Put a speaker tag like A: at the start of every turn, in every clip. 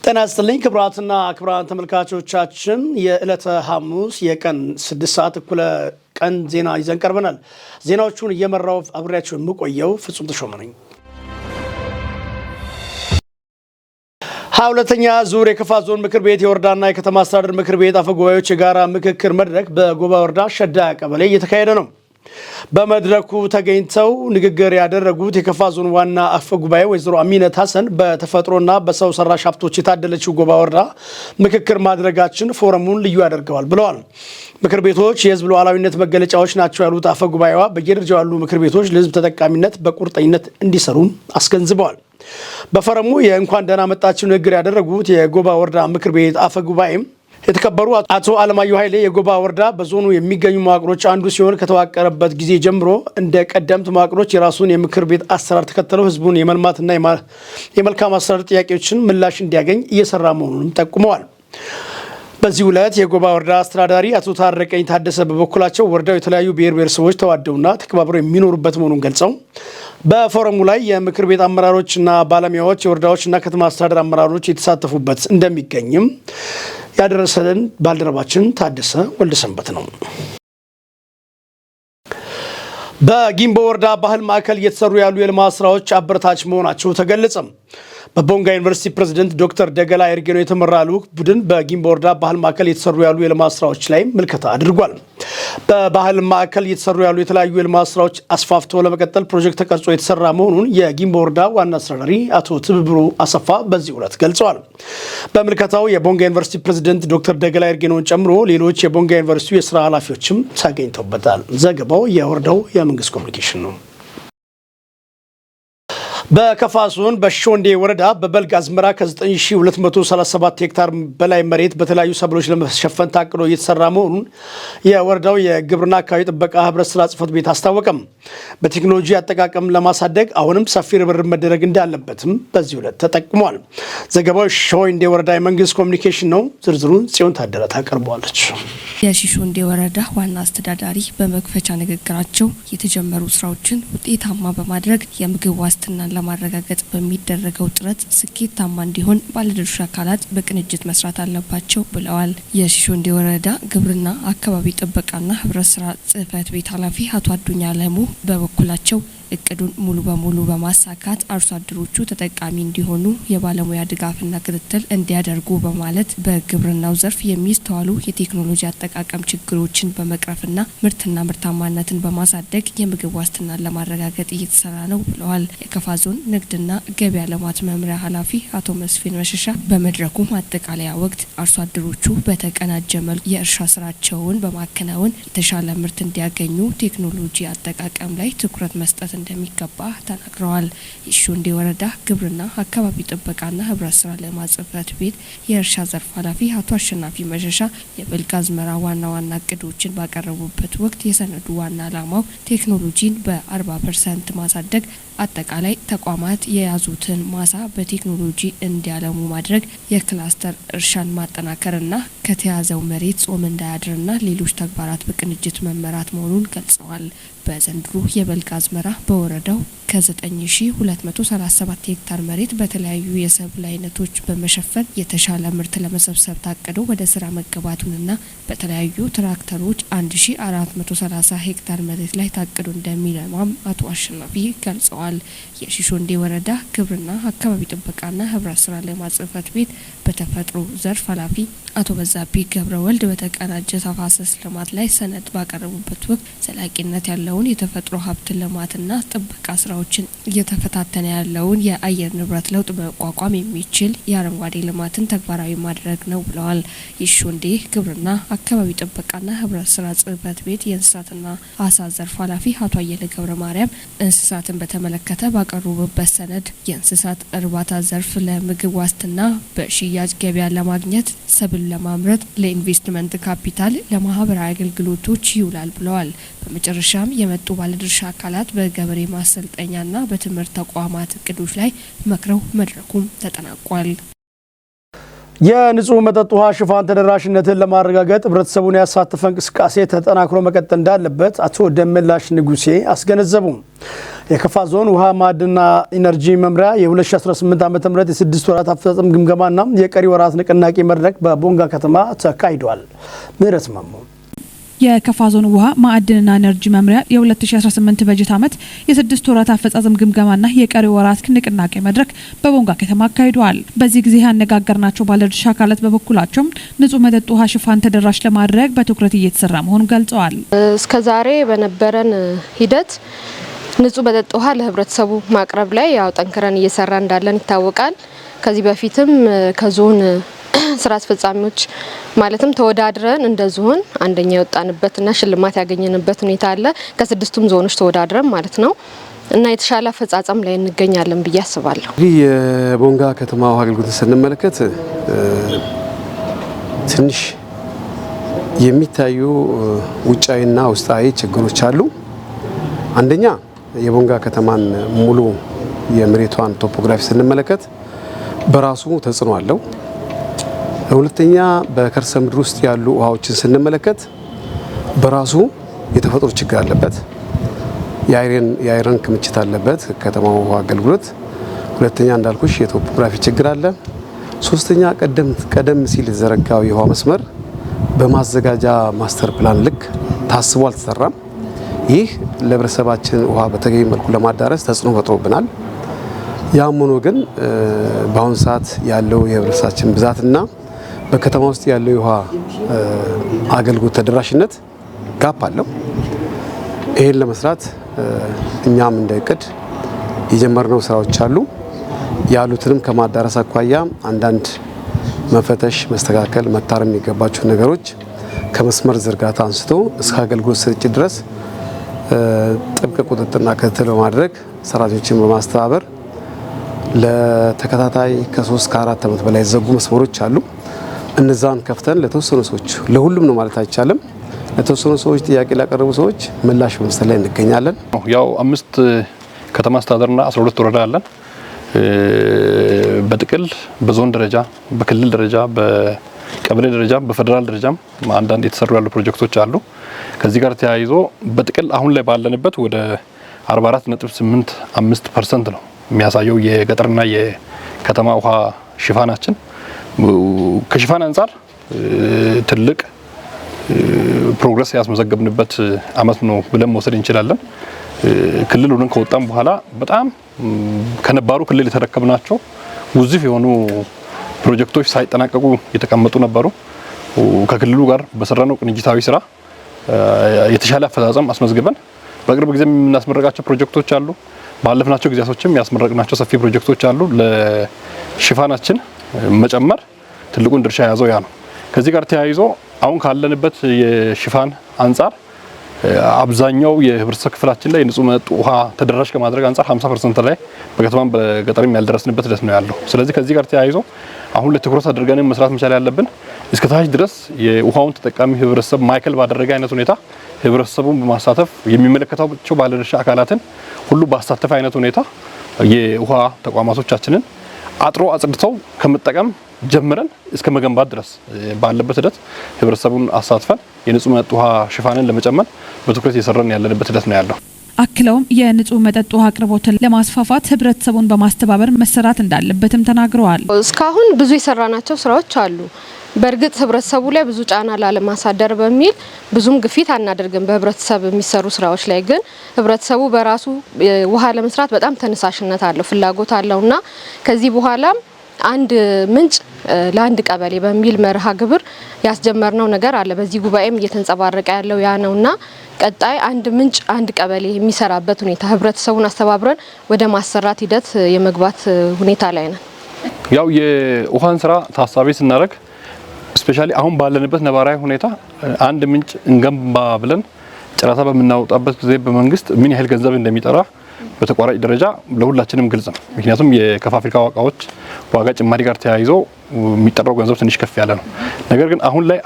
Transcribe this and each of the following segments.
A: ጤና ይስጥልኝ ክቡራትና ክቡራን ተመልካቾቻችን፣ የዕለተ ሐሙስ የቀን 6 ሰዓት እኩለ ቀን ዜና ይዘን ቀርበናል። ዜናዎቹን እየመራው አብሬያቸው የምቆየው ፍጹም ተሾመ ነኝ። 22ኛ ዙር የከፋ ዞን ምክር ቤት የወረዳና የከተማ አስተዳደር ምክር ቤት አፈጉባኤዎች የጋራ ምክክር መድረክ በጎባ ወረዳ ሸዳ ቀበሌ እየተካሄደ ነው። በመድረኩ ተገኝተው ንግግር ያደረጉት የከፋ ዞን ዋና አፈ ጉባኤ ወይዘሮ አሚነት ሀሰን በተፈጥሮና በሰው ሰራሽ ሀብቶች የታደለችው ጎባ ወረዳ ምክክር ማድረጋችን ፎረሙን ልዩ ያደርገዋል ብለዋል። ምክር ቤቶች የሕዝብ ሉዓላዊነት መገለጫዎች ናቸው ያሉት አፈ ጉባኤዋ በየደረጃው ያሉ ምክር ቤቶች ለሕዝብ ተጠቃሚነት በቁርጠኝነት እንዲሰሩም አስገንዝበዋል። በፎረሙ የእንኳን ደህና መጣችሁ ንግግር ያደረጉት የጎባ ወረዳ ምክር ቤት አፈ ጉባኤም የተከበሩ አቶ አለማየሁ ኃይሌ የጎባ ወረዳ በዞኑ የሚገኙ መዋቅሮች አንዱ ሲሆን ከተዋቀረበት ጊዜ ጀምሮ እንደ ቀደምት መዋቅሮች የራሱን የምክር ቤት አሰራር ተከትለው ህዝቡን የመልማትና የመልካም አሰራር ጥያቄዎችን ምላሽ እንዲያገኝ እየሰራ መሆኑንም ጠቁመዋል። በዚህ ዕለት የጎባ ወረዳ አስተዳዳሪ አቶ ታረቀኝ ታደሰ በበኩላቸው ወረዳው የተለያዩ ብሔር ብሔረሰቦች ተዋደውና ተከባብረው የሚኖሩበት መሆኑን ገልጸው በፎረሙ ላይ የምክር ቤት አመራሮችና ባለሙያዎች፣ የወረዳዎችና ከተማ አስተዳደር አመራሮች የተሳተፉበት እንደሚገኝም ያደረሰልን ባልደረባችን ታደሰ ወልደሰንበት ነው። በጊምቦ ወረዳ ባህል ማዕከል እየተሰሩ ያሉ የልማት ስራዎች አበረታች መሆናቸው ተገለጸ። በቦንጋ ዩኒቨርሲቲ ፕሬዝደንት ዶክተር ደገላ ኤርጌኖ የተመራ ልዑክ ቡድን በጊምቦ ወረዳ ባህል ማዕከል እየተሰሩ ያሉ የልማት ስራዎች ላይ ምልከታ አድርጓል። በባህል ማዕከል እየተሰሩ ያሉ የተለያዩ የልማት ስራዎች አስፋፍቶ ለመቀጠል ፕሮጀክት ተቀርጾ የተሰራ መሆኑን የጊምቦ ወረዳ ዋና አስተዳዳሪ አቶ ትብብሩ አሰፋ በዚህ ዕለት ገልጸዋል። በምልከታው የቦንጋ ዩኒቨርሲቲ ፕሬዝደንት ዶክተር ደገላ ኤርጌኖን ጨምሮ ሌሎች የቦንጋ ዩኒቨርሲቲ የስራ ኃላፊዎችም ተገኝተውበታል። ዘገባው የወረዳው የመንግስት ኮሚኒኬሽን ነው። በከፋ ዞን በሾንዴ ወረዳ በበልግ አዝመራ ከ9237 ሄክታር በላይ መሬት በተለያዩ ሰብሎች ለመሸፈን ታቅዶ እየተሰራ መሆኑን የወረዳው የግብርና አካባቢ ጥበቃ ህብረት ስራ ጽሕፈት ቤት አስታወቀም። በቴክኖሎጂ አጠቃቀም ለማሳደግ አሁንም ሰፊ ርብርብ መደረግ እንዳለበትም በዚህ ዕለት ተጠቁሟል። ዘገባው ሾንዴ ወረዳ የመንግስት ኮሚኒኬሽን ነው። ዝርዝሩን ጽዮን ታደለ ታቀርበዋለች።
B: የሺሾንዴ ወረዳ ዋና አስተዳዳሪ በመክፈቻ ንግግራቸው የተጀመሩ ስራዎችን ውጤታማ በማድረግ የምግብ ዋስትናን ለማረጋገጥ በሚደረገው ጥረት ስኬታማ እንዲሆን ባለድርሻ አካላት በቅንጅት መስራት አለባቸው ብለዋል። የሺሾንዴ ወረዳ ግብርና አካባቢ ጥበቃና ህብረት ስራ ጽህፈት ቤት ኃላፊ አቶ አዱኛ አለሙ በበኩላቸው እቅዱን ሙሉ በሙሉ በማሳካት አርሶ አደሮቹ ተጠቃሚ እንዲሆኑ የባለሙያ ድጋፍና ክትትል እንዲያደርጉ በማለት በግብርናው ዘርፍ የሚስተዋሉ የቴክኖሎጂ አጠቃቀም ችግሮችን በመቅረፍና ምርትና ምርታማነትን በማሳደግ የምግብ ዋስትናን ለማረጋገጥ እየተሰራ ነው ብለዋል። የከፋ ዞን ንግድና ገበያ ልማት መምሪያ ኃላፊ አቶ መስፍን መሸሻ በመድረኩ ማጠቃለያ ወቅት አርሶ አደሮቹ በተቀናጀ መልኩ የእርሻ ስራቸውን በማከናወን የተሻለ ምርት እንዲያገኙ ቴክኖሎጂ አጠቃቀም ላይ ትኩረት መስጠት እንደሚገባ ተናግረዋል። የሺሾንዴ ወረዳ ግብርና አካባቢ ጥበቃና ህብረት ስራ ልማት ጽሕፈት ቤት የእርሻ ዘርፍ ኃላፊ አቶ አሸናፊ መሸሻ የበልግ አዝመራ ዋና ዋና እቅዶችን ባቀረቡበት ወቅት የሰነዱ ዋና ዓላማው ቴክኖሎጂን በ40% ማሳደግ፣ አጠቃላይ ተቋማት የያዙትን ማሳ በቴክኖሎጂ እንዲያለሙ ማድረግ፣ የክላስተር እርሻን ማጠናከርና ከተያዘው መሬት ጾም እንዳያድርና ሌሎች ተግባራት በቅንጅት መመራት መሆኑን ገልጸዋል። በዘንድሮ የበልግ አዝመራ በወረዳው ከ9237 ሄክታር መሬት በተለያዩ የሰብል አይነቶች በመሸፈን የተሻለ ምርት ለመሰብሰብ ታቅዶ ወደ ስራ መገባቱንና በተለያዩ ትራክተሮች 1430 ሄክታር መሬት ላይ ታቅዶ እንደሚለማም አቶ አሸናፊ ገልጸዋል። የሺሾንዴ ወረዳ ግብርና አካባቢ ጥበቃና ህብረት ስራ ልማት ጽሕፈት ቤት በተፈጥሮ ዘርፍ ኃላፊ አቶ በዛብህ ገብረ ወልድ በተቀናጀ ተፋሰስ ልማት ላይ ሰነድ ባቀረቡበት ወቅት ዘላቂነት ያለውን የተፈጥሮ ሀብት ልማትና ጥበቃ ስራዎችን እየተፈታተነ ያለውን የአየር ንብረት ለውጥ መቋቋም የሚችል የአረንጓዴ ልማትን ተግባራዊ ማድረግ ነው ብለዋል። የሺሾንዴ ግብርና አካባቢ ጥበቃና ህብረት ስራ ጽሕፈት ቤት የእንስሳትና አሳ ዘርፍ ኃላፊ አቶ አየለ ገብረ ማርያም እንስሳትን በተመለከተ ባቀረቡበት ሰነድ የእንስሳት እርባታ ዘርፍ ለምግብ ዋስትና፣ በሽያጭ ገበያ ለማግኘት፣ ሰብል ለማምረት፣ ለኢንቨስትመንት ካፒታል፣ ለማህበራዊ አገልግሎቶች ይውላል ብለዋል። በመጨረሻም የመጡ ባለድርሻ አካላት በገበሬ ማሰልጠኛና በትምህርት ተቋማት እቅዶች ላይ መክረው መድረኩም ተጠናቋል።
A: የንጹህ መጠጥ ውሃ ሽፋን ተደራሽነትን ለማረጋገጥ ህብረተሰቡን ያሳተፈ እንቅስቃሴ ተጠናክሮ መቀጠል እንዳለበት አቶ ደመላሽ ንጉሴ አስገነዘቡ። የከፋ ዞን ውሃ ማዕድንና ኢነርጂ መምሪያ የ2018 ዓ ም የ6 ወራት አፈጻጸም ግምገማና የቀሪ ወራት ንቅናቄ መድረክ በቦንጋ ከተማ ተካሂዷል። ምህረት ማሞ።
C: የከፋ ዞን ውሃ ማዕድንና ኤነርጂ መምሪያ የ2018 በጀት ዓመት የ6 ወራት አፈጻጸም ግምገማና የቀሪ ወራት ንቅናቄ መድረክ በቦንጋ ከተማ አካሂደዋል። በዚህ ጊዜ ያነጋገርናቸው ባለድርሻ አካላት በበኩላቸውም ንጹህ መጠጥ ውሃ ሽፋን ተደራሽ ለማድረግ በትኩረት እየተሰራ መሆኑን ገልጸዋል።
D: እስከ ዛሬ በነበረን ሂደት ንጹህ መጠጥ ውሃ ለህብረተሰቡ ማቅረብ ላይ ያው ጠንክረን እየሰራን እንዳለን ይታወቃል። ከዚህ በፊትም ከዞን ስራ አስፈጻሚዎች ማለትም ተወዳድረን እንደ ዞን አንደኛ የወጣንበትና ሽልማት ያገኘንበት ሁኔታ አለ። ከስድስቱም ዞኖች ተወዳድረን ማለት ነው እና የተሻለ አፈጻጸም ላይ እንገኛለን ብዬ አስባለሁ።
E: እንግዲህ የቦንጋ ከተማ ውሃ አገልግሎትን ስንመለከት ትንሽ የሚታዩ ውጫዊና ውስጣዊ ችግሮች አሉ። አንደኛ፣ የቦንጋ ከተማን ሙሉ የመሬቷን topography ስንመለከት በራሱ ተጽዕኖ አለው። ሁለተኛ፣ በከርሰ ምድር ውስጥ ያሉ ውሃዎችን ስንመለከት በራሱ የተፈጥሮ ችግር አለበት። የ iron ክምችት አለበት ከተማው ውሃ አገልግሎት። ሁለተኛ፣ እንዳልኩሽ የ topography ችግር አለ። ሶስተኛ፣ ቀደም ሲል የተዘረጋው የውሃ መስመር በማዘጋጃ master plan ልክ ታስቦ አልተሰራም። ይህ ለህብረተሰባችን ውሃ በተገቢ መልኩ ለማዳረስ ተጽዕኖ ፈጥሮብናል። ያም ሆኖ ግን በአሁኑ ሰዓት ያለው የህብረተሰባችን ብዛትና በከተማ ውስጥ ያለው የውሃ አገልግሎት ተደራሽነት gap አለው። ይህን ለመስራት እኛም እንደ እቅድ የጀመርነው ስራዎች አሉ። ያሉትንም ከማዳረስ አኳያ አንዳንድ መፈተሽ፣ መስተካከል፣ መታረም የሚገባቸው ነገሮች ከመስመር ዝርጋታ አንስቶ እስከ አገልግሎት ስርጭት ድረስ ጥብቅ ቁጥጥርና ክትትል በማድረግ፣ ሰራተኞችን በማስተባበር፣ ለተከታታይ ከ3 ከ4 ዓመት በላይ የተዘጉ መስመሮች አሉ። እነዛን ከፍተን ለተወሰኑ ሰዎች፣ ለሁሉም ነው ማለት አይቻልም፣ ለተወሰኑ ሰዎች፣ ጥያቄ ላቀረቡ ሰዎች ምላሽ በመስጠት ላይ እንገኛለን።
F: ያው አምስት ከተማ አስተዳደርና 12 ወረዳ አለን። በጥቅል በዞን ደረጃ፣ በክልል ደረጃ፣ በቀበሌ ደረጃ፣ በፌዴራል ደረጃም አንዳንድ የተሰሩ ያሉ ፕሮጀክቶች አሉ። ከዚህ ጋር ተያይዞ በጥቅል አሁን ላይ ባለንበት ወደ 44.85% ነው የሚያሳየው የገጠርና የከተማ ውሃ ሽፋናችን። ከሽፋን አንጻር ትልቅ progress ያስመዘገብንበት አመት ነው ብለን መውሰድ እንችላለን። ክልል ሆነን ከወጣም በኋላ በጣም ከነባሩ ክልል የተረከብናቸው ውዝፍ የሆኑ ፕሮጀክቶች ሳይጠናቀቁ የተቀመጡ ነበሩ። ከክልሉ ጋር በሰራነው ቅንጅታዊ ስራ የተሻለ አፈጻጸም አስመዝግበን በቅርብ ጊዜ የምናስመረቃቸው ፕሮጀክቶች አሉ። ባለፍናቸው ጊዜያቶችም ያስመረቅናቸው ሰፊ ፕሮጀክቶች አሉ። ለሽፋናችን መጨመር ትልቁን ድርሻ የያዘው ያ ነው። ከዚህ ጋር ተያይዞ አሁን ካለንበት የሽፋን አንጻር አብዛኛው የህብረተሰብ ክፍላችን ላይ ንጹህ መጠጥ ውሃ ተደራሽ ከማድረግ አንጻር 50% ላይ በከተማም በገጠርም ያልደረስንበት ሂደት ነው ያለው። ስለዚህ ከዚህ ጋር ተያይዞ አሁን ለትኩረት አድርገን መስራት መቻል ያለብን እስከ ታች ድረስ የውሃውን ተጠቃሚ ህብረተሰብ ማዕከል ባደረገ አይነት ሁኔታ፣ ህብረተሰቡን በማሳተፍ፣ የሚመለከታቸው ባለድርሻ አካላትን ሁሉ ባሳተፈ አይነት ሁኔታ የውሃ ተቋማቶቻችንን አጥሮ አጽድተው ከመጠቀም ጀምረን እስከ መገንባት ድረስ ባለበት ሂደት ህብረተሰቡን አሳትፈን የንጹህ መጠጥ ውሃ ሽፋንን ለመጨመር በትኩረት እየሰራን ያለንበት ሂደት ነው ያለው።
C: አክለውም የንጹህ መጠጥ ውሃ አቅርቦትን ለማስፋፋት ህብረተሰቡን በማስተባበር መሰራት እንዳለበትም ተናግረዋል።
D: እስካሁን ብዙ የሰራናቸው ስራዎች አሉ። በእርግጥ ህብረተሰቡ ላይ ብዙ ጫና ላለማሳደር በሚል ብዙም ግፊት አናደርግም። በህብረተሰብ የሚሰሩ ስራዎች ላይ ግን ህብረተሰቡ በራሱ ውሃ ለመስራት በጣም ተነሳሽነት አለው፣ ፍላጎት አለውና ከዚህ በኋላም አንድ ምንጭ ለአንድ ቀበሌ በሚል መርሃ ግብር ያስጀመርነው ነገር አለ። በዚህ ጉባኤም እየተንጸባረቀ ያለው ያ ነውና ቀጣይ አንድ ምንጭ አንድ ቀበሌ የሚሰራበት ሁኔታ ህብረተሰቡን አስተባብረን ወደ ማሰራት ሂደት የመግባት ሁኔታ ላይ ነን።
F: ያው የውሃን ስራ ታሳቢ ስናደርግ especially አሁን ባለንበት ነባራዊ ሁኔታ አንድ ምንጭ እንገንባ ብለን ጨረታ በምናወጣበት ጊዜ በመንግስት ምን ያህል ገንዘብ እንደሚጠራ በተቋራጭ ደረጃ ለሁላችንም ግልጽ ነው። ምክንያቱም ከፋብሪካ እቃዎች ዋጋ ጭማሪ ጋር ተያይዞ የሚጠራው ገንዘብ ትንሽ ከፍ ያለ ነው። ነገር ግን አሁን ላይ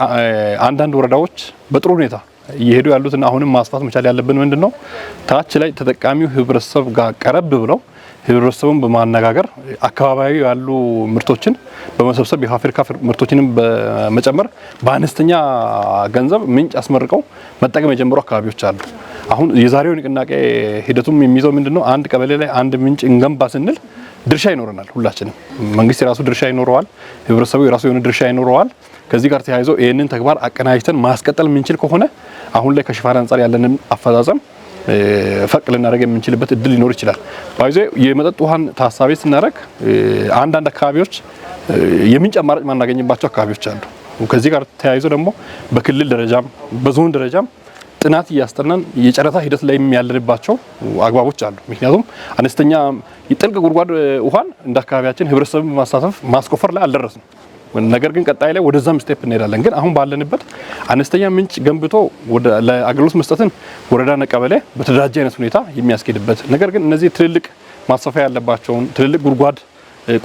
F: አንዳንድ ወረዳዎች በጥሩ ሁኔታ እየሄዱ ያሉትና አሁንም ማስፋት መቻል ያለብን ምንድን ነው፣ ታች ላይ ተጠቃሚው ህብረተሰብ ጋር ቀረብ ብለው ህብረተሰቡን በማነጋገር አካባቢያዊ ያሉ ምርቶችን በመሰብሰብ የፋብሪካ ምርቶችንም በመጨመር በአነስተኛ ገንዘብ ምንጭ አስመርቀው መጠቀም የጀመሩ አካባቢዎች አሉ። አሁን የዛሬው ንቅናቄ ሂደቱም የሚይዘው ምንድነው? አንድ ቀበሌ ላይ አንድ ምንጭ እንገንባ ስንል ድርሻ ይኖረናል። ሁላችንም መንግስት የራሱ ድርሻ ይኖረዋል፣ ህብረተሰቡ የራሱ የሆነ ድርሻ ይኖረዋል። ከዚህ ጋር ተያይዞ ይህንን ተግባር አቀናጅተን ማስቀጠል የምንችል ከሆነ አሁን ላይ ከሽፋን አንጻር ያለንን አፈጻጸም ፈቅ ልናደርግ የምንችልበት እድል ሊኖር ይችላል። By the way የመጠጥ ውሃን ታሳቢ ስናደርግ አንዳንድ አካባቢዎች የምንጭ አማራጭ ማናገኝባቸው አካባቢዎች አሉ። ከዚህ ጋር ተያይዞ ደግሞ በክልል ደረጃም በዞን ደረጃም ጥናት እያስጠናን የጨረታ ሂደት ላይ ያለንባቸው አግባቦች አሉ። ምክንያቱም አነስተኛ የጥልቅ ጉድጓድ ውሃን እንደ አካባቢያችን ህብረተሰብን በማሳተፍ ማስቆፈር ላይ አልደረስንም። ነገር ግን ቀጣይ ላይ ወደዛም step እንሄዳለን። ግን አሁን ባለንበት አነስተኛ ምንጭ ገንብቶ ወደ ለአገልግሎት መስጠትን ወረዳና ቀበሌ በተደራጀ አይነት ሁኔታ የሚያስኬድበት፣ ነገር ግን እነዚህ ትልልቅ ማስፋፊያ ያለባቸውን ትልልቅ ጉድጓድ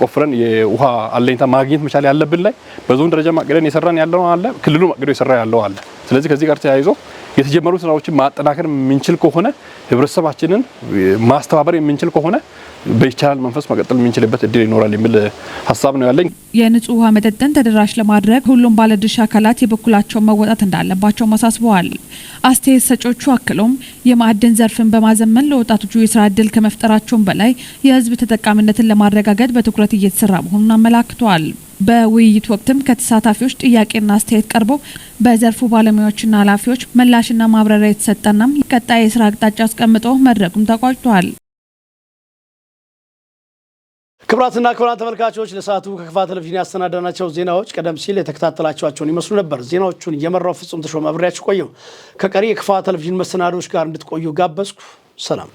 F: ቆፍረን የውሃ አለኝታ ማግኘት መቻል ያለብን ላይ በዞን ደረጃ ማቅደን የሰራን ያለው አለ፣ ክልሉ ማቅዶ የሰራ ያለው አለ። ስለዚህ ከዚህ ጋር ተያይዞ የተጀመሩ ስራዎችን ማጠናከር የምንችል ከሆነ፣ ህብረተሰባችንን ማስተባበር የምንችል ከሆነ በይቻላል መንፈስ መቀጠል የምንችልበት እድል ይኖራል የሚል ሀሳብ ነው ያለኝ።
C: የንጹህ ውሃ መጠጥን ተደራሽ ለማድረግ ሁሉም ባለድርሻ አካላት የበኩላቸውን መወጣት እንዳለባቸው አሳስበዋል። አስተያየት ሰጪዎቹ አክለውም የማዕድን ዘርፍን በማዘመን ለወጣቶቹ የስራ እድል ከመፍጠራቸውም በላይ የህዝብ ተጠቃሚነትን ለማረጋገጥ በትኩረት እየተሰራ መሆኑን አመላክተዋል። በውይይት ወቅትም ከተሳታፊዎች ጥያቄና አስተያየት ቀርቦ በዘርፉ ባለሙያዎችና ኃላፊዎች ምላሽና ማብራሪያ የተሰጠናም ቀጣይ የስራ አቅጣጫ አስቀምጦ መድረኩም ተቋጭቷል።
A: ክቡራትና ክቡራን ተመልካቾች፣ ለሰዓቱ ከክፋ ቴሌቪዥን ያሰናዳናቸው ዜናዎች ቀደም ሲል የተከታተላችኋቸውን ይመስሉ ነበር። ዜናዎቹን እየመራው ፍጹም ተሾመ አብሬያችሁ ቆየሁ። ከቀሪ የክፋ ቴሌቪዥን መሰናዶዎች ጋር እንድትቆዩ ጋበዝኩ። ሰላም።